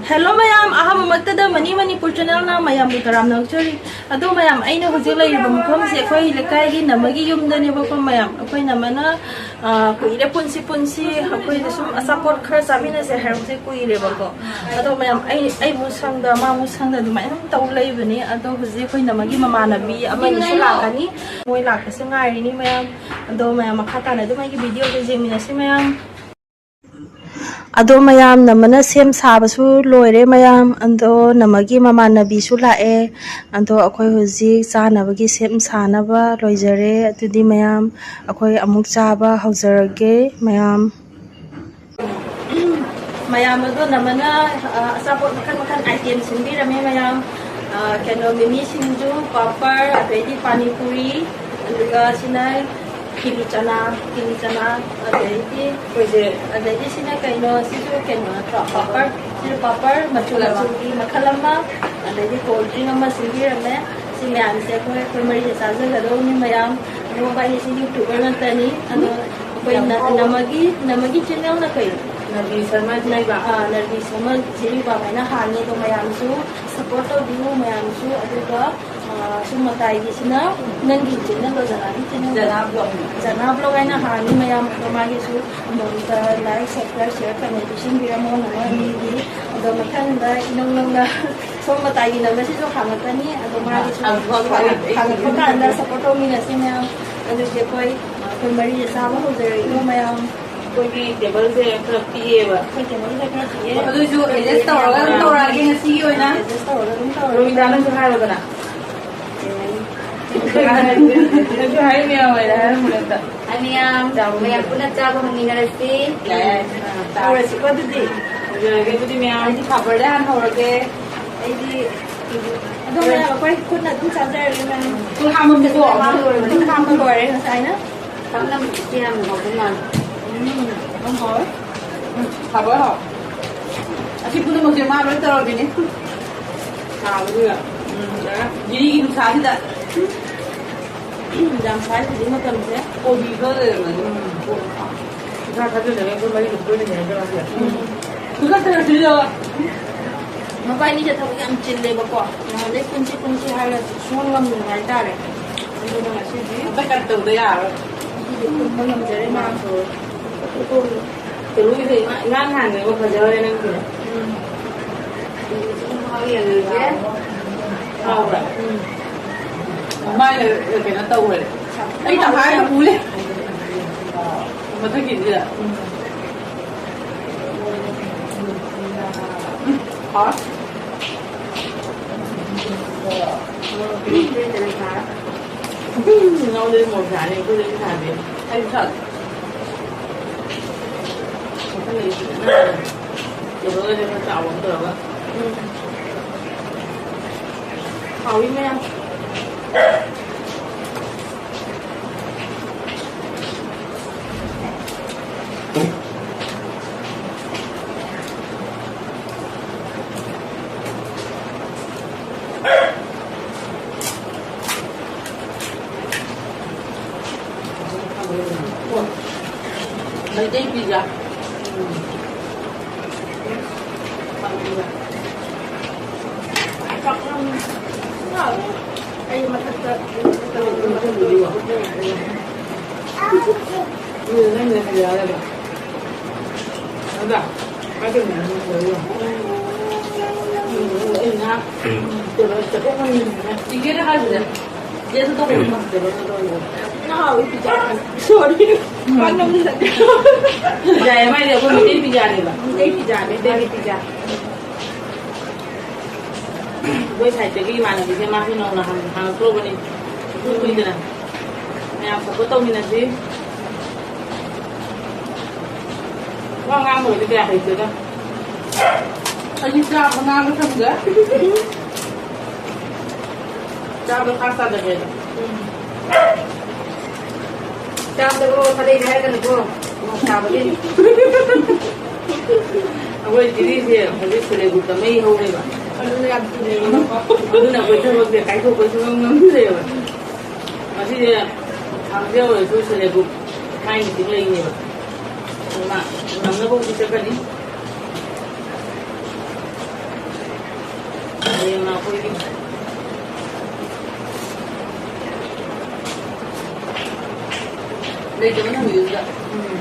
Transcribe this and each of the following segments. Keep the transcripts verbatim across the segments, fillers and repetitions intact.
Hello ꯃꯌꯥꯝ, ꯑꯍꯥꯟꯕꯃꯛꯇꯗ money Manipur ꯆꯦꯅꯦꯜꯅ ꯃꯌꯥꯝꯕꯨ ꯇꯔꯥꯝꯅ ꯑꯣꯛꯆꯔꯤ꯫ ꯑꯗꯣ ꯃꯌꯥꯝ, ꯑꯩꯅ ꯍꯧꯖꯤꯛ ꯂꯩꯔꯤꯕ ꯃꯐꯝꯁꯦ ꯑꯩꯈꯣꯏ ꯂꯩꯀꯥꯏꯒꯤ ꯅꯃꯒꯤ ꯌꯨꯝꯗꯅꯦꯕꯀꯣ ꯃꯌꯥꯝ꯫ ꯑꯩꯈꯣꯏ ꯅꯃꯅ, ꯑ, ꯀꯨꯏꯔꯦ ꯄꯨꯟꯁꯤ ꯄꯨꯟꯁꯤ, ꯑꯩꯈꯣꯏꯗ ꯁꯨꯝ ꯑꯆꯥꯄꯣꯠ ꯈꯔ ꯆꯥꯃꯤꯟꯅꯁꯦ ꯍꯥꯏꯕꯁꯦ ꯀꯨꯏꯔꯦꯕꯀꯣ꯫ ꯑꯗꯣ ꯃꯌꯥꯝ, ꯑꯩ, ꯑꯩꯕꯨ ꯁꯪꯗ, ꯃꯥꯕꯨ ꯁꯪꯗ ꯑꯗꯨꯃꯥꯏꯅ ꯑꯗꯨꯝ ꯇꯧ ꯂꯩꯕꯅꯦ꯫ ꯑꯗꯣ ꯍꯧꯖꯤꯛ ꯑꯩꯈꯣꯏ ꯅꯃꯒꯤ ꯃꯃꯥꯟꯅꯕꯤ ꯑꯃꯅꯤꯁꯨ ꯂꯥꯛꯀꯅꯤ, ꯃꯣꯏ ꯂꯥꯛꯄꯁꯦ ꯉꯥꯏꯔꯤꯅꯤ ꯃꯌꯥꯝ꯫ ꯑꯗꯣ ꯃꯌꯥꯝ ꯃꯈꯥ ꯇꯥꯅ ꯑꯗꯨꯝ ꯑꯩꯒꯤ ꯚꯤꯗꯤꯑꯣꯁꯦ ꯌꯦꯡꯃꯤꯟꯅꯁꯤ ꯃꯌꯥꯝ꯫ ꯑꯗꯣ ꯃꯌꯥꯝ ꯅꯃꯅ ꯁꯦꯝ ꯁꯥꯕꯁꯨ ꯂꯣꯏꯔꯦ ꯃꯌꯥꯝ꯫ ꯑꯗꯣ ꯅꯃꯒꯤ ꯃꯃꯥꯟꯅꯕꯤꯁꯨ ꯂꯥꯛꯑꯦ꯫ ꯑꯗꯣ ꯑꯩꯈꯣꯏ ꯍꯧꯖꯤꯛ ꯆꯥꯅꯕꯒꯤ ꯁꯦꯝ ꯁꯥꯅꯕ ꯂꯣꯏꯖꯔꯦ꯫ ꯑꯗꯨꯗꯤ ꯃꯌꯥꯝ ꯑꯩꯈꯣꯏ ꯑꯃꯨꯛ ꯆꯥꯕ ꯍꯧꯖꯔꯒꯦ ꯃꯌꯥꯝ꯫ ꯃꯌꯥꯝ ꯑꯗꯣ ꯅꯃꯅ, ꯑ, ꯑꯆꯥꯄꯣꯠ ꯃꯈꯜ ꯃꯈꯜ ꯑꯥꯏꯇꯦꯝ ꯁꯤꯟꯕꯤꯔꯝꯃꯦ ꯃꯌꯥꯝ꯫ ꯑ, ꯀꯩꯅꯣ, ꯃꯤꯃꯤ ꯁꯤꯡꯖꯨ, ꯄꯥꯄꯔ, ꯑꯗꯩꯗꯤ ꯄꯥꯅꯤ ꯄꯨꯔꯤ, ꯑꯗꯨꯒ ꯁꯤꯅ ꯀꯤꯂꯤ ꯆꯅꯥ, ꯀꯤꯂꯤ ꯆꯅꯥ, ꯑꯗꯩꯗꯤ ꯑꯩꯈꯣꯏꯁꯦ, ꯑꯗꯩꯗꯤ ꯁꯤꯅ ꯀꯩꯅꯣ, ꯁꯤꯁꯨ ꯀꯩꯅꯣ ꯅꯠꯇ꯭ꯔꯣ? ꯄꯥꯄꯔ, ꯁꯤꯁꯨ ꯄꯥꯄꯔ ꯃꯆꯨ ꯃꯆꯨꯒꯤ ꯃꯈꯜ ꯑꯃ, ꯑꯗꯩꯗꯤ ꯀꯣꯜ ꯗ꯭ꯔꯤꯡ ꯑꯃ ꯁꯤꯟꯕꯤꯔꯝꯃꯦ꯫ ꯁꯤ ꯃꯌꯥꯝꯁꯦ ꯑꯩꯈꯣꯏ, ꯑꯩꯈꯣꯏ ꯃꯔꯤꯁꯦ ꯆꯥꯖꯒꯗꯧꯕꯅꯤ ꯃꯌꯥꯝ꯫ ꯑꯗꯣ ꯚꯥꯏ, ꯁꯤ ꯌꯨꯇ꯭ꯌꯨꯕꯔ ꯉꯥꯛꯇꯅꯤ꯫ ꯑꯗꯣ ꯑꯩꯈꯣꯏ ꯅ-, ꯅꯃꯒꯤ, ꯅꯃꯒꯤ ꯆꯦꯅꯦꯜꯅ ꯀꯩꯅꯣ? ꯅꯕꯤ ꯁꯔꯃ ꯖꯤꯔꯤꯕꯥꯝ꯫ ꯑꯥ, ꯅꯔꯕꯤ ꯁꯔꯃ ꯖꯤꯔꯤꯕꯥꯝ ꯍꯥꯏꯅ ꯍꯥꯡꯉꯤ꯫ ꯑꯗꯣ ꯃꯌꯥꯝꯁꯨ ꯁꯞꯄꯣꯔꯠ ꯇꯧꯕꯤꯌꯨ ꯃꯌꯥꯝꯁꯨ꯫ ꯑꯗꯨꯒ, ꯑꯥ, ꯁꯨꯝ ꯃꯇꯥꯏꯒꯤꯁꯤꯅ ꯅꯪꯒꯤ ꯆꯦꯅꯦꯜꯗꯣ, ꯖꯅꯥꯒꯤ ꯆꯦꯅꯦꯜꯗꯣ? ꯖꯅꯥ ꯕ꯭ꯂꯣꯒ꯫ ꯖꯅꯥ ꯕ꯭ꯂꯣꯒ ꯍꯥꯏꯅ ꯍꯥꯡꯉꯤ ꯃꯌꯥꯝ꯫ ꯑꯗꯣ ꯃꯥꯒꯤꯁꯨ ꯑꯗꯣꯝꯇ ꯂꯥꯏꯛ, ꯁꯕꯁꯀ꯭ꯔꯥꯏꯕ, ꯁꯤꯌꯔ ꯀꯟꯅ ꯄꯤꯁꯤꯟꯕꯤꯔꯝꯃꯣ ꯅꯃ ꯑꯅꯤꯒꯤ꯫ ꯑꯗꯣ ꯃꯊꯪꯗ ꯏꯅꯧ ꯅꯧꯅ ꯁꯣꯝ ꯃꯇꯥꯏꯒꯤ ꯅꯝꯕꯔꯁꯤꯁꯨ ꯍꯥꯡꯉꯛꯀꯅꯤ꯫ ꯑꯗꯣ ꯃꯥꯒꯤꯁꯨ ꯑ, ꯍꯣꯏ, ꯍꯣꯏ, ꯍꯣꯏ꯫ ꯍꯥꯡꯉꯛꯄ ꯀꯥꯟꯗ ꯁꯞꯄꯣꯔꯠ ꯇꯧꯃꯤꯟꯅꯁꯤ ꯃꯌꯥꯝ꯫ ꯑꯗꯨꯗꯤ ꯑꯩꯈꯣꯏ, ꯑꯩꯈꯣꯏ ꯃꯔꯤꯁꯦ ꯆꯥꯕ ꯍꯧꯖꯔꯒꯦꯀꯣ ꯃꯌꯥꯝ꯫ ꯑꯩꯈꯣꯏꯒꯤ ꯇꯦꯕꯜꯁꯦ ꯈꯔ ꯄꯤꯛꯑꯦꯕ꯫ ꯑꯩꯈꯣꯏ ꯇꯦꯕꯜꯁꯦ ꯈꯔ ꯄꯤꯛꯑꯦ꯫ ꯑꯗꯨꯏꯁꯨ ꯑꯦꯗꯖꯁ ꯇꯧꯔꯒ ꯑꯗꯨꯝ ꯇꯧꯔꯛꯑꯒꯦ ꯉꯁꯤꯒꯤ ꯑꯣꯏꯅ꯫ ꯑꯦꯗꯖꯁ ꯇꯧꯔꯒ ꯑꯗꯨꯝ ꯇꯧꯔꯒꯦ꯫ ꯔꯣꯃꯤꯇꯥ, ꯅꯪꯁꯨ ꯍꯥꯏꯔꯣꯗꯅ꯫ ꯅꯪꯁꯨ ꯍꯥꯏꯔꯣ ꯃꯌꯥꯝ ꯑꯣꯏꯅ ꯍꯥꯏꯔꯝꯃꯨꯅꯦ ꯑꯝꯇ꯫ ꯑꯅꯤꯌꯥꯝ, ꯆꯥꯕ ꯃꯌꯥꯝ ꯄꯨꯟꯅ ꯆꯥꯕ ꯍꯧꯃꯤꯟꯅꯔꯁꯤ꯫ ꯌꯥꯏ, ꯌꯥꯏ꯫ ꯆꯥꯔꯁꯤꯀꯣ ꯑꯗꯨꯗꯤ꯫ ꯍꯧꯖꯔꯒꯦ ꯑꯗꯨꯗꯤ ꯃꯌꯥꯝ꯫ ꯑꯩꯗꯤ ꯄꯥꯐꯔꯗ ꯍꯥꯟꯅ ꯍꯧꯔꯒꯦ꯫ ꯑꯩꯗꯤ ꯑꯗꯣ ꯃꯌꯥꯝ ꯑꯩꯈꯣꯏ ꯈꯨꯠꯅ ꯑꯗꯨꯝ ꯆꯥꯖꯔꯒꯦ ꯃꯌꯥꯝ꯫ ꯈꯨꯠ ꯍꯥꯝꯃꯝꯃꯦꯀꯣ꯫ ꯈꯨꯠ ꯍꯥꯝꯃ ꯂꯣꯏꯔꯦ ꯉꯁꯥꯏꯅ꯫ ꯄꯥꯛꯅꯝꯁꯦ ꯌꯥꯝꯅ ꯍꯥꯎꯕ ꯃꯥꯜꯂꯦ꯫ ꯎꯝ, ꯌꯥꯝ ꯍꯥꯎꯋꯦ꯫ ꯎꯝ, ꯄꯥꯐꯔ ꯍꯥꯎ꯫ ꯑꯁꯤ ꯄꯨꯝꯅꯃꯛꯁꯦ ꯃꯥ ꯂꯣꯏ ꯇꯧꯔꯝꯃꯤꯅꯦ꯫ ꯁꯥꯕꯗꯨꯒ꯫ ꯎꯝ, ꯖꯤꯔꯤꯒꯤ ꯅꯨꯡꯁꯥꯁꯤꯗ꯫ ꯌꯥꯝ ꯁꯥꯏ ꯍꯧꯖꯤꯛ ꯃꯇꯝꯁꯦ꯫ ꯀꯣꯕꯤ ꯈꯔ ꯂꯩꯔꯝꯒꯅꯤ꯫ ꯏꯁꯥ ꯊꯥꯖꯗꯅ ꯑꯩꯈꯣꯏ ꯃꯔꯤ ꯈꯛꯇ ꯑꯣꯏꯅ ꯌꯥꯏ ꯀꯩꯅꯣꯁꯦ꯫ ꯎꯝ꯫ ꯈꯨꯗꯛꯇ ꯊꯤꯜꯂꯕ꯫ ꯃꯕꯥꯏꯅꯤꯁꯦ ꯊꯕꯛ ꯌꯥꯝ ꯆꯤꯜꯂꯦꯕꯀꯣ꯫ ꯅꯍꯥꯟꯗꯩ ꯄꯨꯟꯁꯤ ꯄꯨꯟꯁꯤ ꯍꯥꯏꯔꯒ ꯁꯨꯡꯉꯝ ꯉꯝꯗꯕ ꯍꯥꯏꯇꯥꯔꯦ꯫ ꯑꯗꯨꯅ ꯉꯁꯤꯗꯤ ꯍꯟꯗꯛ ꯀꯠ ꯇꯧꯗ ꯌꯥꯔꯣꯏ꯫ ꯉꯁꯤꯗꯤ ꯄꯨꯟꯕ ꯉꯝꯖꯔꯦ ꯃꯌꯥꯝ꯫ ꯀꯩꯅꯣꯒꯤꯁꯦ ꯏꯉꯥꯡ ꯉꯥꯡꯉꯦꯕ, ꯐꯖꯈ꯭ꯔꯦ ꯅꯪꯒꯤꯁꯦ꯫ ꯎꯝ꯫ ꯁꯨꯝ ꯃꯍꯥꯎ ꯌꯦꯡꯉꯒꯦ꯫ ꯍꯥꯎꯕ꯭ꯔꯥ? ꯎꯝ꯫ ꯃꯥꯏ ꯀꯩꯅꯣ ꯇꯧꯈ꯭ꯔꯦ꯫ ꯑꯩ ꯇꯪꯈꯥꯏ ꯑꯃ ꯄꯨꯂꯦ꯫ ꯃꯊꯛꯀꯤꯁꯤꯗ꯫ ꯎꯝ꯫ ꯍꯥꯎꯔꯦ꯫ ꯎꯝ꯫ ꯉꯥꯎꯗꯣꯏ ꯃꯣꯔꯣꯛ ꯁꯥꯅꯤ, ꯑꯩꯈꯣꯏꯗꯗꯤ ꯁꯥꯗꯦ꯫ ꯑꯩꯁꯨ ꯁꯥꯗꯦ꯫ ꯃꯊꯪꯗꯗꯤ ꯐꯖꯅ ꯇꯦꯕꯜꯒꯁꯦ ꯈꯔ ꯆꯥꯎꯕ ꯑꯃ ꯇꯧꯔꯒ꯫ ꯎꯝ꯫ ꯍꯥꯎꯏ ꯃꯌꯥꯝ꯫ ꯃꯩꯇꯩ ꯄꯤꯖꯥ꯫ ꯎꯝ꯫ ꯑꯩ ꯃꯊꯛꯇ ꯏꯒꯦꯅ ꯍꯥꯏꯕꯁꯦ꯫ ꯌꯦꯁ ꯇꯧꯕ ꯉꯝꯗꯦꯕ꯫ ꯉꯥ ꯍꯥꯎꯏ ꯄꯤꯖꯥ꯫ ꯁꯣꯔꯤ꯫ ꯄꯥꯛꯅꯝꯗꯤ ꯅꯠꯇꯦ꯫ ꯄꯤꯖꯥ ꯍꯥꯏ ꯃꯥꯏꯗꯤ ꯑꯩꯈꯣꯏ ꯃꯩꯇꯩ ꯄꯤꯖꯥꯅꯦꯕ꯫ ꯃꯩꯇꯩ ꯄꯤꯖꯥ, ꯃꯩꯇꯩꯒꯤ ꯄꯤꯖꯥ꯫ ꯑꯩꯈꯣꯏ ꯁꯥꯏꯠꯇꯒꯤ ꯏꯃꯥꯟꯅꯕꯤꯁꯦ ꯃꯥꯁꯨ ꯅꯧꯅ ꯍꯥꯡ-, ꯍꯥꯡꯉꯛꯇ꯭ꯔꯨꯕꯅꯤ꯫ ꯏꯀꯨꯏ ꯀꯨꯏꯗꯅ꯫ ꯃꯌꯥꯝ ꯁꯞꯄꯣꯔꯠ ꯇꯧꯃꯤꯟꯅꯁꯤ꯫ ꯋꯥ ꯉꯥꯡꯕꯒꯗꯤ ꯀꯌꯥ ꯍꯩꯇꯦꯗ꯫ ꯑꯩꯗꯤ ꯆꯥꯕ ꯉꯥꯡꯕ ꯁꯪꯗꯦ꯫ ꯆꯥꯕ ꯈꯥꯛ ꯆꯥꯗꯕꯤꯗ꯫ ꯎꯝ꯫ ꯆꯥꯕꯗ ꯃꯣꯔꯣꯛ ꯊꯥꯗꯩꯗꯤ ꯍꯥꯏꯔꯛꯀꯅꯨꯀꯣ꯫ ꯃꯣꯔꯣꯛ ꯁꯥꯕꯒꯤ꯫ ꯑꯩꯈꯣꯏ ꯆꯤꯂꯤꯁꯦ ꯍꯧꯖꯤꯛ ꯁꯦꯜꯐ ꯍꯦꯜꯞ ꯒ꯭ꯔꯨꯞꯇ ꯃꯩ ꯍꯧꯔꯦꯕ꯫ ꯑꯗꯨꯅ ꯌꯥꯝ ꯊꯨꯅꯩꯌꯦꯕꯀꯣ꯫ ꯑꯗꯨꯅ ꯑꯩꯈꯣꯏ ꯊꯕꯛꯁꯦ ꯀꯥꯏꯊꯣꯛꯄ ꯁꯨꯡꯉꯝ ꯉꯝꯗ꯭ꯔꯦꯕ꯫ ꯉꯁꯤꯁꯦ ꯊꯥꯡꯖ ꯑꯣꯏꯔꯁꯨ ꯁꯦꯜꯐ ꯍꯦꯜꯞ ꯒ꯭ꯔꯨꯞ ꯃꯥꯏ ꯃꯤꯇꯤꯡ ꯂꯩꯅꯦꯕ꯫ ꯑꯗꯨꯅ ꯅꯪꯅꯕꯕꯨꯗꯤ ꯆꯠꯀꯅꯤ꯫ ꯍꯌꯦꯡꯅ ꯑꯩꯈꯣꯏꯒꯤ ꯂꯩꯇꯕ ꯅꯨꯃꯤꯠꯇꯨꯗ꯫ ꯎꯝ꯫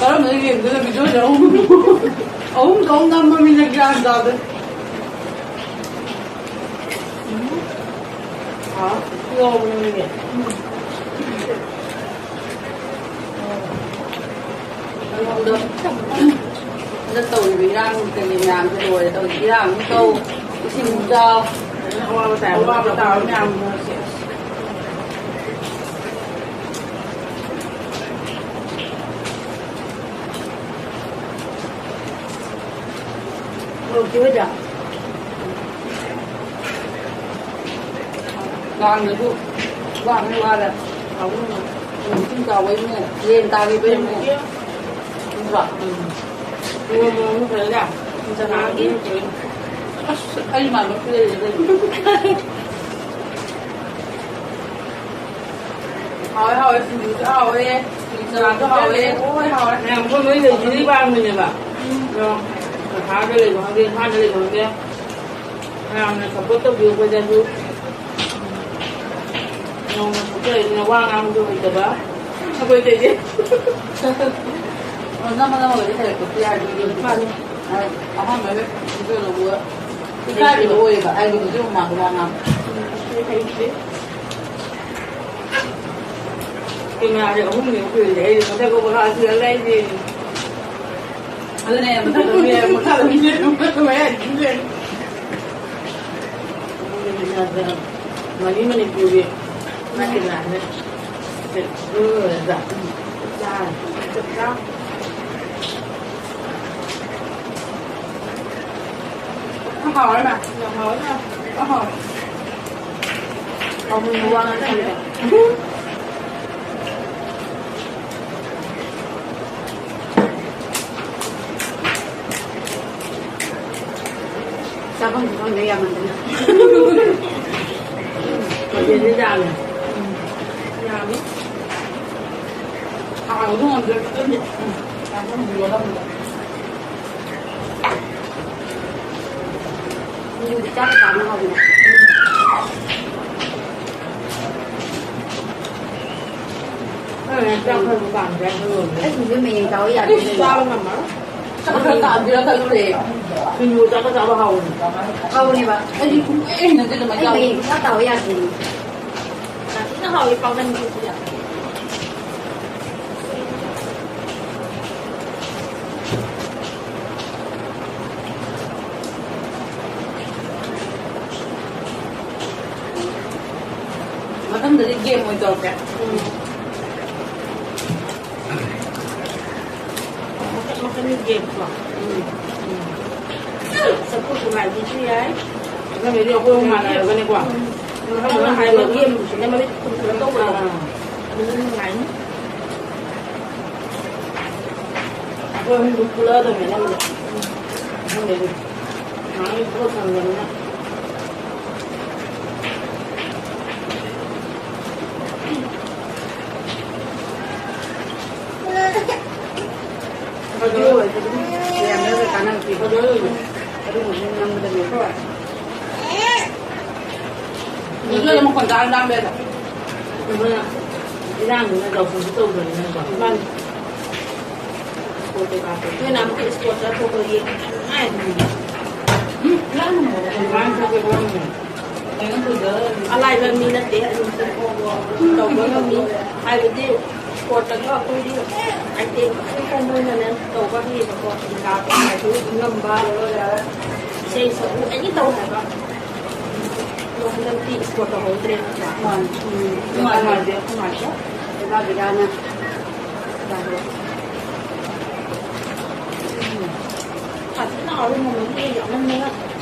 ꯀꯔꯝꯕꯗ ꯌꯦꯡꯗꯣꯏꯅꯣ? ꯚꯤꯗꯤꯑꯣꯁꯦ ꯑꯍꯨꯝ, ꯑꯍꯨꯝ ꯊꯣꯛ ꯅꯝꯃꯃꯤꯅ ꯒ꯭ꯌꯥꯟ ꯇꯥꯗꯦ꯫ ꯎꯝ꯫ ꯍꯥꯎ꯫ ꯌꯥꯎꯕꯅꯦ ꯃꯤꯒꯤ꯫ ꯎꯝ꯫ ꯍꯟꯗꯛ ꯇꯧꯔꯤꯕ ꯏꯔꯥꯡ ꯀꯔꯤ ꯃꯌꯥꯝꯁꯦ ꯂꯣꯏꯔꯦ ꯇꯧꯔꯤꯁꯦ꯫ ꯏꯔꯥꯡ ꯑꯃꯨꯛ ꯇꯧ, ꯏꯁꯤꯡ ꯑꯃꯨꯛ ꯆꯥꯎ꯫ ꯑꯋꯥꯕ ꯇꯥꯔꯦ꯫ ꯑꯋꯥꯕ ꯇꯥꯕ ꯃꯌꯥꯝꯗꯣ꯫ ꯂꯥꯡꯗꯁꯨ ꯋꯥꯈꯩ ꯋꯥꯔꯦ꯫ ꯏꯁꯤꯡ ꯆꯥꯎꯕꯩꯅꯦ, ꯂꯦꯟ ꯇꯥꯈꯤꯕꯩꯅꯦ꯫ ꯅꯠꯇ꯭ꯔꯣ? ꯎꯝ꯫ ꯅꯣꯡꯃ ꯑꯃꯨꯛ ꯐꯖꯅ ꯆꯅꯥꯒꯤ꯫ ꯑꯁ, ꯑꯩ ꯃꯥꯟꯕ ꯄꯤꯔꯛꯏꯁꯦ ꯀꯩꯅꯣ? ꯍꯥꯎꯋꯦ, ꯍꯥꯎꯋꯦ, ꯁꯤꯡꯖꯨꯁꯨ ꯍꯥꯎꯋꯦ, ꯆꯅꯥꯁꯨ ꯍꯥꯎꯋꯦ, ꯂꯣꯏ ꯍꯥꯎꯋꯦ꯫ ꯃꯌꯥꯝ ꯑꯩꯈꯣꯏ ꯂꯣꯏ ꯂꯩꯁꯤꯗꯤ ꯄꯥꯝꯃꯤꯅꯦꯕ꯫ ꯎꯝ꯫ ꯑꯗꯣ ꯀꯁꯥꯔꯗ ꯂꯩꯕ ꯈꯪꯗꯦ, ꯏꯝꯐꯥꯜꯗ ꯂꯩꯕ ꯈꯪꯗꯦ꯫ ꯃꯌꯥꯝꯅ ꯁꯞꯄꯣꯔꯠ ꯇꯧꯕꯤꯌꯨ ꯑꯩꯈꯣꯏꯗꯁꯨ꯫ ꯅꯣꯡꯃ ꯊꯣꯛꯆꯔꯛꯏꯁꯤꯅ ꯋꯥ ꯉꯥꯡꯕꯁꯨ ꯍꯩꯇꯕ ꯑꯩꯈꯣꯏ ꯇꯩꯗꯤ꯫ ꯑꯣ, ꯅꯝꯃ ꯅꯝꯃꯒꯗꯤ ꯍꯩꯔꯛꯄꯁꯨ ꯌꯥꯏ꯫ ꯃꯥꯅꯤ꯫ ꯑꯍꯥꯟꯕ ꯍꯦꯛ ꯚꯤꯗꯤꯑꯣ ꯂꯧꯕ ꯏꯀꯥꯏꯕꯗꯣ ꯑꯣꯏꯌꯦꯕ, ꯍꯥꯏꯗꯤ ꯚꯤꯗꯤꯑꯣ ꯃꯃꯥꯡꯗ ꯋꯥ ꯉꯥꯡꯕ꯫ ꯎꯝ, ꯍꯩꯇꯦ꯫ ꯀꯦꯃꯦꯔꯥꯁꯦ ꯑꯍꯨꯝꯅꯦ ꯄꯨꯔꯤꯁꯦ, ꯑꯩꯁꯦ ꯃꯊꯛ ꯃꯈꯥ ꯁꯤꯗ ꯂꯩꯔꯤꯁꯦ꯫ ꯑꯗꯨꯅꯦ, ꯃꯊꯛꯇ ꯃꯤ ꯂꯩꯔꯦ, ꯃꯈꯥꯗ ꯃꯤ ꯂꯩꯔꯦ, ꯃꯊꯛꯇ ꯃꯌꯥꯏꯗ ꯃꯤ ꯂꯩꯔꯦ꯫ ꯃꯅꯤ ꯃꯅꯤꯄꯨꯔꯒꯤ ꯃꯥꯒꯤ ꯂꯥꯏꯅ ꯆꯥꯔꯦ꯫ ꯆꯞ ꯆꯥ꯫ ꯌꯥꯝ ꯍꯥꯎꯔꯦ ꯃꯥ꯫ ꯌꯥꯝ ꯍꯥꯎꯔꯦ ꯃꯥ꯫ ꯌꯥꯝ ꯍꯥꯎꯔꯦ꯫ ꯍꯥꯎꯃꯟꯕ ꯋꯥ ꯉꯥꯡ ꯁꯪꯗꯦ꯫ ꯃꯊꯦꯜꯗꯤ ꯌꯥꯝꯃꯦ꯫ ꯌꯥꯝꯃꯤ꯫ ꯍꯥꯎꯗꯧ ꯉꯝꯗ꯭ꯔꯦ꯫ ꯎꯝ꯫ ꯁꯤꯡꯖꯨꯗꯤ ꯆꯥꯛꯀ ꯆꯥꯕꯅ ꯍꯥꯎꯕꯅꯦ꯫ ꯑꯩ ꯁꯤꯡꯖꯨ ꯃꯌꯦꯡ ꯇꯥꯎ ꯌꯥꯗꯦ꯫ ꯆꯥꯕ ꯉꯝꯃꯔꯣꯏ꯫ ꯆꯥꯛꯀ ꯆꯥꯛ ꯆꯥꯕꯤꯔ ꯈꯜꯂꯨꯔꯦ꯫ ꯁꯤꯡꯖꯨ ꯆꯥꯛꯀ ꯆꯥꯕ ꯍꯥꯎꯕꯅꯦ꯫ ꯍꯥꯎꯕꯅꯦꯕ꯫ ꯑꯩꯗꯤ ꯁꯨꯡꯍꯩ ꯍꯩꯅꯗꯦ ꯑꯗꯨꯃꯥꯏꯅ ꯑꯩ ꯆꯥꯕ꯫ ꯃꯌꯦꯡ ꯁꯨꯡꯇꯥ ꯇꯥꯎ ꯌꯥꯗꯦ꯫ ꯌꯥꯝ ꯊꯤꯅ ꯍꯥꯎꯋꯤ ꯄꯥꯛꯅꯝꯁꯤꯁꯨ ꯌꯥꯝ꯫ ꯃꯊꯪꯗꯗꯤ game ꯑꯣꯏꯅ ꯇꯧꯔꯛꯀꯦ꯫ ꯎꯝ꯫ ꯃꯈꯟ ꯃꯈꯟꯒꯤ game ꯀꯣ꯫ ꯎꯝ꯫ ꯎꯝ꯫ ꯆꯐꯨ ꯊꯨꯒꯥꯏꯕꯤꯁꯨ ꯌꯥꯏ꯫ ꯃꯊꯪꯗꯗꯤ ꯑꯩꯈꯣꯏ ꯑꯍꯨꯝ ꯃꯥꯟꯅꯔꯒꯅꯦꯀꯣ꯫ ꯎꯝ꯫ ꯅꯪꯅ ꯍꯥꯏꯕ game ꯗꯨꯁꯨꯅꯦ ꯃꯃꯤꯠ ꯈꯨꯝꯖꯤꯜꯂ ꯇꯧꯕꯗꯣ꯫ ꯑꯥ꯫ ꯑꯗꯨꯁꯨ ꯅꯨꯡꯉꯥꯏꯅꯤ꯫ ꯑꯩꯈꯣꯏ ꯑꯍꯨꯝꯗꯨ ꯄꯨꯜꯂꯛꯑꯗꯕꯅꯦ ꯅꯪꯒꯤꯗꯣ꯫ ꯈꯪꯗꯦ ꯑꯗꯨꯗꯤ꯫ ꯉꯥꯏꯍꯥꯛ ꯄꯨꯂꯞ ꯁꯥꯟꯅꯕꯅꯤꯅ꯫ ꯑꯗꯨ ꯑꯣꯏꯔꯗꯤ ꯑꯗꯨꯝ ꯌꯥꯝꯅ ꯀꯥꯟꯅꯕ ꯄꯤ꯫ ꯑꯗꯨ ꯑꯣꯏꯔꯗꯤ ꯑꯗꯨꯒꯨꯝꯕꯗꯨ ꯅꯝꯕꯗꯅꯦꯀꯣ꯫ ꯃꯈꯣꯟ ꯇꯥꯔ ꯂꯥꯝꯕ ꯌꯥꯗ꯭ꯔꯣ? ꯑꯗꯨꯅ ꯏꯔꯥꯡꯗꯨꯅ ꯇꯧꯐꯝꯁꯨ ꯇꯧꯗꯕꯅꯤꯅꯀꯣ꯫ ꯃꯥꯅꯤ꯫ ꯅꯣꯏ ꯅꯍꯥꯟꯃꯨꯛꯀꯤ sport ꯇ ꯊꯣꯛꯄꯗꯣ ꯌꯦꯡꯕ ꯌꯥꯝ ꯅꯨꯡꯉꯥꯏ꯫ ꯎꯝ, ꯏꯔꯥꯡ ꯅꯨꯡꯉꯥꯏ꯫ ꯑꯗꯨꯃꯥꯏꯅ ꯊꯣꯛꯄꯗꯣ ꯌꯥꯝ ꯅꯨꯡꯉꯥꯏ꯫ ꯑꯂꯥꯏꯕ ꯃꯤ ꯅꯠꯇꯦ, ꯑꯗꯨꯝ ꯇꯧꯕ ꯉꯝꯃꯤ꯫ ꯍꯥꯏꯕꯗꯤ sport ꯇꯒ ꯑꯩꯈꯣꯏꯒꯤ item ꯃꯈꯜ ꯃꯈꯜ ꯃꯣꯏꯅꯅꯦ ꯇꯧꯕ ꯍꯩꯌꯦꯕꯀꯣ꯫ ꯂꯤꯂꯥ ꯇꯧꯕ ꯍꯥꯏꯁꯨ ꯉꯝꯕ, ꯏꯁꯩ ꯁꯛꯄ, any ꯇꯧ ꯍꯥꯏꯕ꯫ ꯑꯗꯣ ꯍꯟꯗꯛꯇꯤ sport ꯇꯧꯍꯧꯗ꯭ꯔꯦ ꯅꯠꯇ꯭ꯔꯥ? ꯃꯥꯅꯤ꯫ ꯎꯝ꯫ ꯅꯨꯡꯉꯥꯏ, ꯅꯨꯡꯉꯥꯏꯇꯦ, ꯅꯨꯡꯉꯥꯏꯇꯦ꯫ ꯂꯤꯂꯥ ꯕꯤꯂꯥꯅ꯫ ꯐꯖꯅ ꯑꯔꯨꯝꯕ ꯃꯍꯤ ꯌꯥꯝꯃꯟꯗꯅ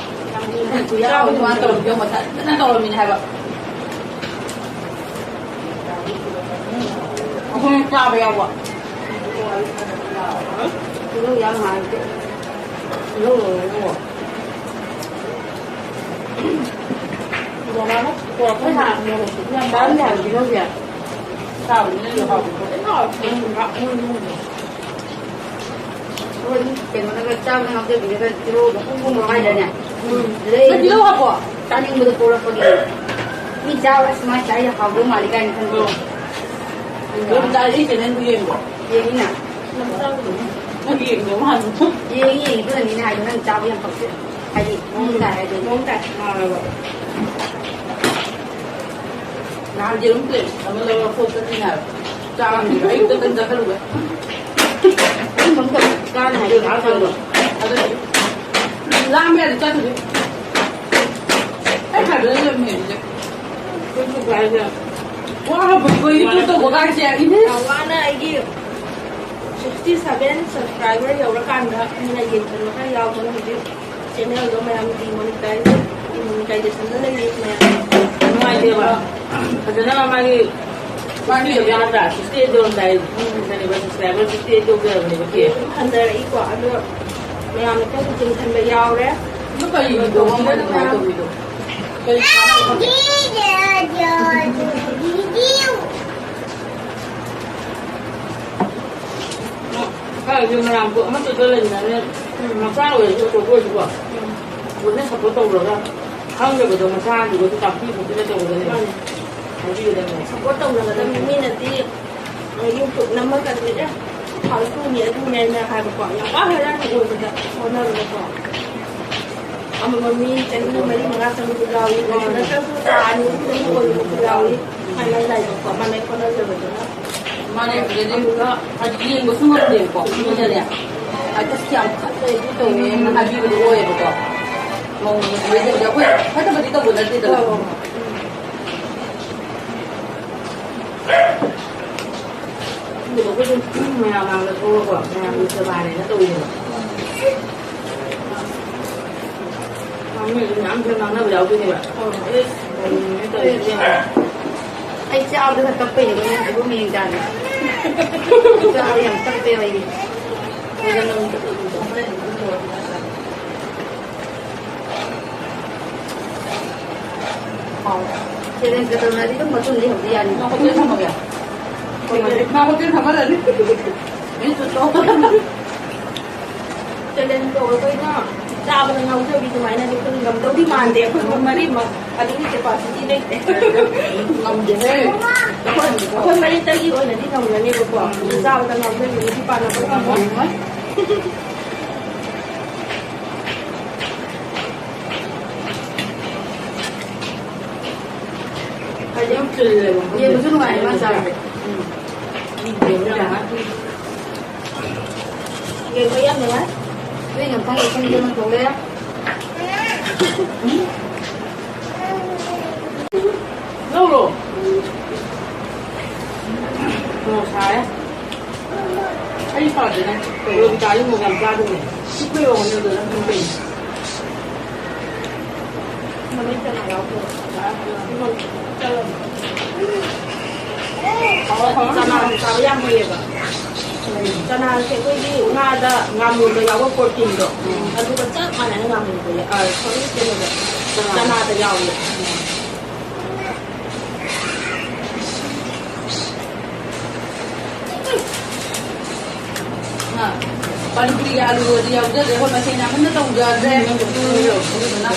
ꯌꯥꯝ ꯈꯨꯌꯥꯝ ꯑꯃ ꯇꯧꯔꯝꯃꯤꯗꯣ ꯃꯊꯟꯇꯅ ꯇꯧꯔꯝꯃꯤꯅꯦ ꯍꯥꯏꯕ꯫ ꯑꯩꯈꯣꯏꯅ ꯆꯥꯕ ꯌꯥꯎꯕ꯫ ꯇꯤꯜꯍꯧ ꯌꯥꯝ ꯍꯥꯎꯇꯦ꯫ ꯇꯤꯜꯍꯧ ꯂꯣꯏꯔꯦ ꯅꯪꯕꯣ꯫ ꯕꯕꯥꯅ ꯄꯨꯔꯛꯄ ꯁꯥ ꯃꯣꯔꯣꯛꯇꯨꯗꯤ ꯌꯥꯝ ꯆꯥꯔꯝꯗꯦ ꯍꯥꯏꯕ ꯇꯤꯜꯍꯧꯁꯦ꯫ ꯆꯥꯕꯅꯤꯅ ꯍꯥꯎꯕꯅꯤ꯫ ꯂꯣꯏꯅ ꯍꯥꯎꯋꯦ꯫ ꯎꯝ, ꯍꯥꯎ-, ꯎꯝ, ꯎꯝ꯫ ꯑꯩꯈꯣꯏ ꯑꯗꯨꯝ ꯀꯩꯅꯣꯅꯒ ꯆꯥꯕꯗ ꯉꯥꯎꯖꯕꯤꯅꯒ ꯇꯤꯜꯍꯧꯗꯣ ꯄꯨꯡ ꯄꯨꯡ ꯍꯥꯏꯗꯥꯏꯅꯦ? ꯎꯝ꯫ ꯑꯗꯩ ꯅꯪ ꯇꯤꯜꯍꯧ ꯍꯥꯞꯄꯣ? ꯆꯥꯅꯤꯡꯕꯗꯣ ꯄꯣꯛꯂꯛꯄꯒꯤ꯫ ꯃꯤ ꯆꯥꯕ ꯑꯁ ꯃꯥ ꯆꯥꯏꯁꯦ ꯍꯥꯎꯗꯧ ꯃꯥꯜꯂꯤ ꯀꯥꯏꯅ ꯈꯟꯕꯗꯣ꯫ ꯎꯝ꯫ ꯑꯗꯨꯝ ꯆꯥꯔꯤ ꯆꯦꯅꯦꯜꯕꯨ ꯌꯦꯡꯕ꯭ꯔꯣ? ꯌꯦꯡꯉꯤꯅ꯫ ꯅꯪ ꯌꯦꯡꯗꯧ ꯃꯥꯟꯕ꯫ ꯌꯦꯡꯉꯤ, ꯌꯦꯡꯉꯤ꯫ ꯑꯗꯨꯅꯅꯤꯅꯦ ꯍꯥꯏꯗꯣ ꯅꯪ ꯆꯥꯕ ꯌꯥꯝ ꯄꯛꯆꯩ꯫ ꯍꯥꯏꯗꯤ ꯃꯑꯣꯡ ꯇꯥꯏ ꯍꯥꯏꯗꯣ꯫ ꯃꯑꯣꯡ ꯇꯥꯏ꯫ ꯃꯥꯜꯂꯕ꯫ ꯅꯍꯥꯟ ꯌꯦꯔꯨꯝ ꯄ꯭ꯂꯦꯠ ꯑꯃ ꯂꯧꯔꯒ ꯄꯣꯠ ꯆꯠꯂꯤꯅꯦ ꯍꯥꯏꯕ꯫ ꯆꯥꯔꯝꯗ꯭ꯔꯤꯕ꯫ ꯑꯌꯨꯛꯇ ꯇꯟ ꯆꯥꯁꯜꯂꯨꯕ꯫ ꯑꯗꯨꯝꯕ ꯑꯝꯇ ꯆꯥꯅꯤ ꯍꯥꯏꯗꯣ ꯆꯥꯗꯕ꯫ ꯑꯗꯨꯅ ꯂꯥꯝꯕ ꯌꯥꯗꯦ ꯆꯥꯗꯕꯤ꯫ ꯑꯩ ꯍꯥꯏꯕꯗ ꯂꯩꯔꯝꯃꯦ ꯍꯧꯖꯤꯛ꯫ ꯑꯩꯈꯣꯏꯁꯨ ꯀꯥꯏꯗ ꯋꯥꯔꯕ ꯑꯩꯈꯣꯏ YouTube ꯇꯧꯕ ꯀꯥꯏꯁꯦ꯫ ꯏꯃꯦ꯫ ꯌꯥꯝ ꯋꯥꯅ ꯑꯩꯒꯤ sixty seven subscriber ꯌꯧꯔꯀꯥꯟꯗ ꯃꯤꯅ ꯌꯦꯡꯁꯤꯟꯕ ꯈꯔ ꯌꯥꯎꯗꯅ ꯍꯧꯖꯤꯛ ꯆꯦꯅꯦꯜꯗꯣ ꯃꯌꯥꯝ demonetize, demonetizationꯗ ꯂꯩꯔꯤ ꯃꯌꯥꯝ꯫ ꯅꯨꯡꯉꯥꯏꯇꯦꯕ꯫ ꯐꯖꯅ ꯃꯥꯒꯤ ꯃꯥꯒꯤ ꯌꯥꯗ꯭ꯔꯥ? Sixty eight ꯌꯧꯔꯝꯗꯥꯏ, ꯎꯝ꯫ ꯀꯩꯅꯣ, subscriber sixty eight ꯌꯧꯖꯔꯕꯅꯦꯕ ꯀꯦ꯫ ꯑꯗꯨꯝ ꯍꯟꯊꯔꯛꯏꯀꯣ꯫ ꯑꯗꯣ ꯃꯌꯥꯝꯅ ꯈꯔ ꯆꯤꯡꯁꯤꯟꯕ ꯌꯥꯎꯔꯦ꯫ ꯑꯗꯨ ꯀꯔꯤꯒꯤꯅꯣ ꯈꯪꯗꯦ ꯑꯗꯨꯃꯥꯏꯅ ꯇꯧꯔꯤꯗꯣ? ꯀꯔꯤ ꯀꯥꯟꯅꯕ ꯈꯪꯗꯦ꯫ ꯀꯥꯏꯗꯩ ꯃꯌꯥꯝ ꯄꯣꯠ ꯑꯃꯠꯇꯗ ꯂꯩꯅꯔꯦ꯫ ꯎꯝ꯫ ꯃꯆꯥ ꯑꯣꯏꯔꯁꯨ ꯑꯆꯧꯕ ꯑꯣꯏꯔꯁꯨꯀꯣ꯫ ꯎꯝ꯫ ꯂꯣꯏꯅ support ꯇꯧꯔꯒ ꯈꯪꯗꯕꯗꯣ ꯃꯆꯥꯗꯨꯒꯁꯨ ꯇꯥꯛꯄꯤ ꯈꯣꯠꯄꯤꯅ ꯇꯧꯒꯗꯕꯅꯦ꯫ ꯃꯥꯅꯦ꯫ ꯍꯥꯏꯕꯤꯒꯗꯕꯅꯦ꯫ Support ꯇꯧꯅꯒꯗꯕꯅꯤ꯫ ꯃꯤꯅꯗꯤ, ꯑ, YouTube ꯅꯝꯃꯒꯗꯤ, "ꯑꯦ, ꯐꯥꯜꯇꯨꯅꯤ, ꯑꯗꯨꯅꯦꯅ" ꯍꯥꯏꯕꯀꯣ꯫ ꯌꯥꯝ ꯄꯥꯛ viral ꯑꯣꯏꯕꯗ ꯍꯣꯠꯅꯕꯗꯀꯣ꯫ ꯑꯃꯃꯝ ꯃꯤ ꯆꯍꯤ ꯃꯔꯤ ꯃꯉꯥ ꯆꯪꯕꯁꯨ ꯌꯥꯎꯏ, ꯅꯠꯇ꯭ꯔꯁꯨ ꯊꯥ ꯑꯅꯤ ꯑꯍꯨꯝ ꯆꯪꯕ ꯑꯣꯏꯕꯁꯨ ꯌꯥꯎꯏ꯫ ꯃꯥꯏ ꯃꯥꯏ ꯂꯥꯏꯕꯛꯀꯣ, ꯃꯥꯏ ꯃꯥꯏ ꯍꯣꯠꯅꯖꯕꯗꯨꯅ꯫ ꯃꯥꯅꯦ, ꯑꯗꯨꯗꯗꯤ ꯑꯗꯨꯒ ꯍꯥꯏꯗꯤ ꯌꯦꯡꯕꯁꯨ ꯉꯝꯗꯦꯕꯀꯣ, ꯃꯤꯅꯅꯦ꯫ ꯍꯥꯏꯗꯤ ꯑꯁ ꯌꯥꯝ ꯈꯠꯂꯦ, ꯑꯗꯨ ꯇꯧꯋꯦꯅ ꯍꯥꯏꯕꯤꯕꯗꯣ ꯑꯣꯏꯌꯦꯕꯀꯣ꯫ ꯃꯧ ꯑꯗꯨꯗꯩꯗꯤ ꯑꯩꯈꯣꯏ ꯐꯠꯇꯕꯗꯤ ꯇꯧꯕ ꯅꯠꯇꯦꯗꯅ꯫ ꯍꯣꯏ, ꯍꯣꯏ, ꯍꯣꯏ꯫ ꯎꯝ꯫ ꯑꯗꯨꯒ ꯑꯩꯈꯣꯏꯁꯨ ꯃꯌꯥꯝ ꯃꯥꯡꯗ ꯊꯣꯛꯑꯒꯀꯣ, ꯃꯌꯥꯝꯒꯤ ꯁꯦꯕꯥꯅꯦꯅ ꯇꯧꯔꯤꯅꯦꯕ꯫ ꯃꯌꯥꯝ ꯊꯦꯡꯅ ꯉꯥꯡꯅꯕ ꯌꯥꯎꯗꯣꯏꯅꯦꯕ꯫ ꯑꯦ, ꯀꯔꯤꯅꯣꯅꯦ ꯇꯧꯔꯤꯁꯦ? ꯑꯩ ꯆꯥꯕꯗ ꯈꯔ ꯇꯞꯄꯩꯅꯦ, ꯃꯣꯏꯅ ꯍꯥꯏꯕ ꯃꯌꯦꯡ ꯇꯥꯅ꯫ ꯆꯥꯕꯗ ꯌꯥꯝ ꯇꯞꯄꯦꯕ ꯑꯩꯗꯤ꯫ ꯑꯩꯅ ꯅꯪ ꯆꯦꯂꯦꯟꯖꯀ ꯇꯧꯅꯔꯗꯤ ꯑꯗꯨꯝ ꯃꯇꯨꯡꯗꯤ ꯍꯧꯕ ꯌꯥꯅꯤ꯫ ꯃꯥ ꯍꯣꯇꯦꯜ ꯐꯝꯃꯒꯦ? ꯃꯥ ꯍꯣꯇꯦꯜ ꯐꯝꯍꯜꯂꯅꯤ꯫ ꯃꯤꯅꯤꯠ ꯆꯨꯠꯇꯣ꯫ ꯆꯦꯂꯦꯟꯖ ꯇꯧꯔꯒ ꯑꯩꯈꯣꯏꯅ ꯆꯥꯕꯗ ꯉꯥꯎꯖꯕꯤ ꯑꯗꯨꯃꯥꯏꯅ ꯑꯩꯈꯣꯏ ꯉꯝꯗꯧꯗꯤ ꯃꯥꯟꯗꯦ꯫ ꯑꯩꯈꯣꯏ ꯃꯔꯤꯃꯛ ꯑꯗꯨꯒꯤ ꯀꯦꯄꯥꯁꯤꯇꯤ ꯂꯩꯇꯦ꯫ ꯉꯝꯗꯦꯍꯦ꯫ ꯑꯩꯈꯣꯏ, ꯑꯩꯈꯣꯏ ꯃꯔꯤꯇꯒꯤ ꯑꯣꯏꯅꯗꯤ ꯉꯝꯒꯅꯦꯕꯀꯣ꯫ ꯑꯗꯨ ꯆꯥꯕꯗ ꯉꯥꯎꯖꯕꯤ ꯅꯨꯄꯤ ꯄꯥꯟꯅꯕ ꯉꯝꯃꯣꯏ꯫ ꯌꯦꯡꯕꯁꯨ ꯅꯨꯡꯉꯥꯏ ꯃꯥ ꯆꯥꯕꯗꯣ꯫ ꯎꯝ꯫ ꯌꯦꯡꯕ ꯌꯥꯝ ꯅꯨꯡꯉꯥꯏ꯫ ꯅꯣꯏ ꯉꯝꯈꯩ ꯉꯝꯈꯩ ꯃꯊꯧ ꯂꯩꯔꯦ꯫ ꯂꯧꯔꯣ꯫ ꯃꯣꯔꯣꯛ ꯁꯥꯔꯦ꯫ ꯑꯩ ꯄꯥꯝꯗꯦ ꯅꯪ ꯔꯣꯕꯤꯇꯥꯗꯤ ꯃꯣꯔꯣꯛ ꯌꯥꯝ ꯆꯥꯗꯕꯅꯦ꯫ ꯁꯤꯛꯄꯩ ꯋꯥ ꯉꯝꯅꯗ ꯅꯪ ꯈꯪꯕꯩꯅꯦ꯫ ꯃꯃꯩ ꯆꯅꯥ ꯌꯥꯎꯗ꯭ꯔꯣ? ꯆꯅꯥꯁꯦ ꯆꯥꯕ ꯌꯥꯝ ꯐꯩꯌꯦꯕ꯫ ꯆꯅꯥꯁꯦ ꯑꯩꯈꯣꯏꯒꯤ ꯉꯥꯗ ꯉꯥꯃꯨꯗ ꯌꯥꯎꯕ ꯄ꯭ꯔꯣꯇꯤꯟꯗꯣ, ꯑꯗꯨꯒ ꯆꯞ ꯃꯥꯟꯅꯅ ꯉꯥꯃꯨꯗ ꯌꯥ-, ꯑ, sorry, ꯀꯩꯅꯣꯗ, ꯆꯅꯥꯗ ꯌꯥꯎꯋꯦ꯫ ꯑ, ꯄꯥꯅꯤꯄꯨꯔꯤꯒ ꯑꯂꯨꯒꯗꯤ ꯌꯥꯎꯖꯗ꯭ꯔꯦ, ꯑꯩꯈꯣꯏ ꯃꯊꯦꯜ ꯌꯥꯝꯃꯟꯅ ꯇꯧꯖꯗ꯭ꯔꯦ꯫ ꯎꯝ꯫ ꯑꯗꯨꯗꯨꯅ,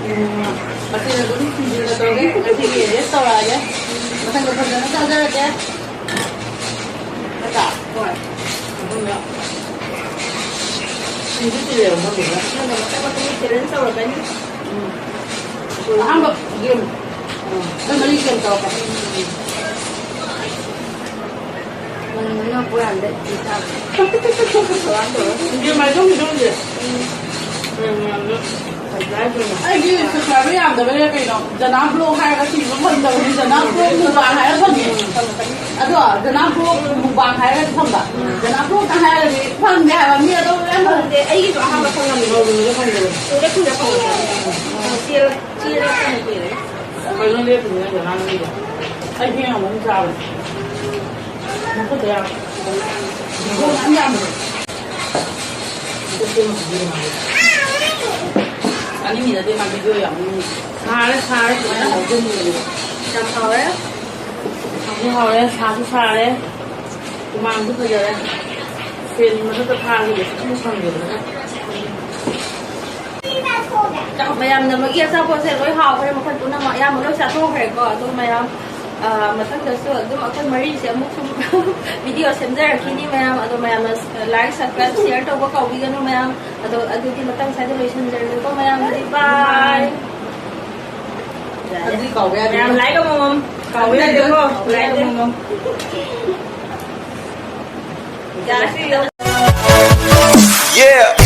ꯎꯝ, ꯃꯊꯦꯜ ꯑꯗꯨꯝ ꯊꯤꯡꯖꯤꯜꯂ ꯇꯧꯔꯒꯦ, ꯉꯁꯤꯒꯤ adjust ꯇꯧꯔꯛꯑꯒꯦ꯫ ꯃꯊꯪꯗ ꯐꯖꯅ ꯆꯥꯖꯔꯒꯦ꯫ ꯅꯠꯇ꯭ꯔꯥ? ꯍꯣꯏ꯫ ꯑꯗꯨꯅ ꯁꯤꯡꯖꯨ ꯆꯤꯜꯂꯦꯕ ꯃꯣꯏꯒꯤꯗꯣ꯫ ꯅꯪꯅ ꯃꯊꯪ ꯃꯊꯪꯒꯤ challenge ꯇꯧꯔꯛꯀꯅꯤ꯫ ꯎꯝ꯫ ꯑꯍꯥꯟꯕ game꯫ ꯎꯝ꯫ ꯑꯩꯈꯣꯏ ꯃꯔꯤ game ꯇꯧꯔꯛꯄ꯫ ꯅꯪ ꯅꯣꯏꯅ ꯄꯣꯔꯥꯟꯗ ꯏ ꯆꯥꯕ꯫ ꯇꯧꯔꯛꯑꯣ, ꯇꯧꯔꯛꯑꯣ꯫ Game ꯍꯥꯏꯗꯣ ꯍꯧꯖꯤꯛ ꯍꯧꯖꯤꯛ꯫ ꯎꯝ꯫ ꯎꯝ, ꯎꯝ, ꯎꯝ꯫ ꯑꯩꯒꯤ subscriber ꯌꯥꯝꯗꯕꯩꯔꯥ ꯀꯩꯅꯣ, ꯖꯅꯥ vlog ꯍꯥꯏꯔꯒ ꯊꯤꯕ ꯐꯪꯗꯕꯅꯤ, ꯖꯅꯥ vlog mukbang ꯍꯥꯏꯔꯒ ꯐꯪꯉꯦ꯫ ꯑꯗꯣ ꯖꯅꯥ vlog mukbang ꯍꯥꯏꯔꯒꯗꯤ ꯐꯪꯕ, ꯖꯅꯥ vlogꯇ ꯍꯥꯏꯔꯒꯗꯤ ꯐꯪꯗꯦ ꯍꯥꯏꯕ, ꯃꯤ ꯑꯇꯣꯞꯄ ꯃꯌꯥꯝ ꯐꯪꯉꯦ꯫ ꯅꯠꯇꯦ, ꯑꯩꯒꯤꯁꯨ ꯑꯍꯥꯟꯕ ꯐꯪꯉꯝꯃꯦ꯫ ꯀꯨꯏꯔꯦ, ꯀꯨꯏꯔꯦ ꯐꯪꯉꯝꯃꯦ꯫ ꯆꯦꯜꯂ-, ꯆꯦꯜꯂꯒ ꯐꯪꯉꯦ꯫ ꯀꯩꯅꯣ ꯂꯦꯞꯄꯤꯁꯤꯅ ꯖꯅꯥ ꯅꯪꯒꯤꯗꯣ? ꯑꯩ ꯊꯦꯡꯅ ꯑꯃꯨꯛ ꯆꯥꯕꯅꯦ꯫ ꯅꯈꯨꯠꯇ ꯌꯥꯎ꯫ ꯃꯈꯣꯡ ꯌꯥꯝ ꯌꯥꯝꯕꯗꯣ꯫ ꯃꯤꯅꯗꯤ ꯃꯥ ꯚꯤꯗꯤꯑꯣ ꯌꯥꯝ ꯅꯨꯡꯉꯥꯏ꯫ ꯁꯥꯔꯦ, ꯁꯥꯔꯦ, ꯐꯖꯅ ꯍꯧꯖꯤꯟꯕꯤꯔꯦ꯫ ꯌꯥꯝ ꯍꯥꯎꯔꯦ꯫ ꯍꯥꯎꯁꯨ ꯍꯥꯎꯔꯦ, ꯁꯥꯁꯨ ꯁꯥꯔꯦ, ꯍꯨꯃꯥꯡꯁꯨ ꯐꯖꯔꯦ꯫ ꯐꯦꯟ ꯃꯊꯛꯇ ꯊꯥꯔꯒꯗꯤ ꯁꯨꯝ ꯐꯪꯗꯦꯗꯅ꯫ ꯃꯌꯥꯝꯅ ꯃꯣꯏꯒꯤ ꯑꯆꯥꯄꯣꯠꯁꯦ ꯂꯣꯏ ꯍꯥꯎꯈ꯭ꯔꯦ, ꯃꯈꯜ ꯄꯨꯝꯅꯃꯛ ꯑꯌꯥꯝꯕ ꯂꯣꯏ ꯆꯥꯊꯣꯛꯈ꯭ꯔꯦꯀꯣ꯫ ꯑꯗꯣ ꯃꯌꯥꯝ, ꯑ, ꯃꯊꯪꯗꯁꯨ ꯑꯗꯨꯝ ꯑꯩꯈꯣꯏ ꯃꯔꯤꯁꯦ ꯑꯃꯨꯛ ꯁꯨꯝ ꯚꯤꯗꯤꯑꯣ ꯁꯦꯝꯖꯔꯛꯈꯤꯅꯤ ꯃꯌꯥꯝ꯫ ꯑꯗꯣ ꯃꯌꯥꯝꯅ like, subscribe, share ꯇꯧꯕ ꯀꯥꯎꯕꯤꯒꯅꯨ ꯃꯌꯥꯝ꯫ ꯑꯗꯣ ꯑꯗꯨꯗꯤ ꯃꯊꯪ ꯁ꯭ꯋꯥꯏꯗ ꯂꯣꯏꯁꯤꯟꯖꯔꯒꯦꯀꯣ ꯃꯌꯥꯝ꯫ ꯑꯗꯨꯗꯤ bye꯫ ꯑꯗꯨꯗꯤ ꯀꯥꯎꯕ ꯌꯥꯗꯦ꯫ ꯃꯌꯥꯝ like ꯑꯃꯃꯝ꯫ ꯀꯥꯎꯕ ꯌꯥꯗꯦꯀꯣ꯫ Like ꯑꯃꯃꯝ꯫ Yeah.